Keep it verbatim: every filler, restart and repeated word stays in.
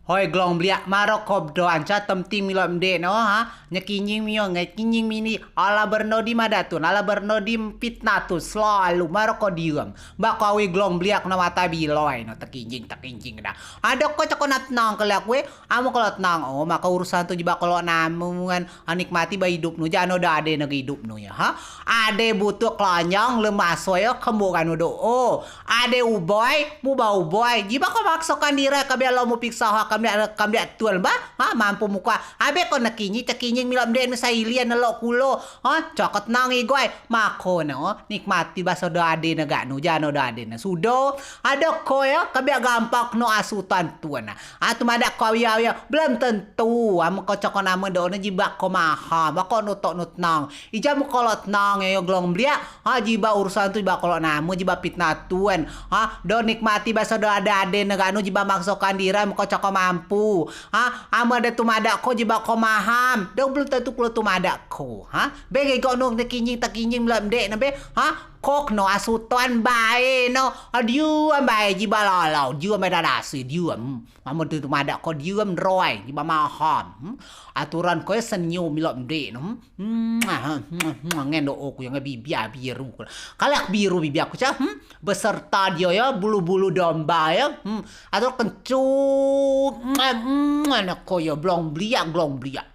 Hoi glong bliak, maro ko bedo anca temting milok mdek no, ha? Nyekinying mio, nyekinying mini, ala bernodi madak tun, ala bernodi pitnah tun, selalu maro ko diem. Bak ko awei glong bliak no mata biloi no, tekinying, tekinying dah. Ado ko cako nak tenang keliak we, amu kalau tenang, oh, maka urusan tu jibeak kalau namen, nikmati ba idup nu, jano da ade negi idup nu ya, ha? Ade butuk kelanyang, lemaso ya, kembo kanu do, oh. Ade uboi, mu ba uboi. Jibeak ko maksokan dirai, kemliak lo mu piksa, ha, kemliak, kemliak tun ba, ha, mampu muka. Abe ko nekinying, tekinying milok mdek nu sailian nelok kulo. Ha, cako tenang igoi. Mako no, nikmati ba sodo ade ne gak nu, jano do ade ne. Sudo, ado ko ya, kemliak gampang no asutan tun. Ha, tu madak ko awei-awei, belum tentu. Amu ko cako namen do ne jibeak ko maham. Mako no tok no tenang. Ijai mu kalau tenang ya, glong bliak. Ha, jibeak urusan tu, jibeak kalau namen, jibeak pitnah tun. Ha, do nikmati ba sodo ade-ade ne gak nu, jibeak maksokan dirai, mako cako mampu. Ha, amen ade tu madak ko, jibeak ko maham. Do belum tentu kulo tu madak ko. Ha, be gego nu tekinying, tekinying milok mdek ne be. Ha, kok no asutan bae no. Adiu ambai jibeak lalau, diu ambai dadasi, diu. Amen tu madak ko diem roi, jibeak maham. Hmm? Aturan ko senyum milok mdek no. Hmm? Ngen do oku yang bibia biru. Kalak biru bibia ku cah. Hmm? Beserta dio ya, bulu-bulu domba ya. Hmm? Atur kencung. Hmm? Anak ko ya, blong bliak, blong bliak.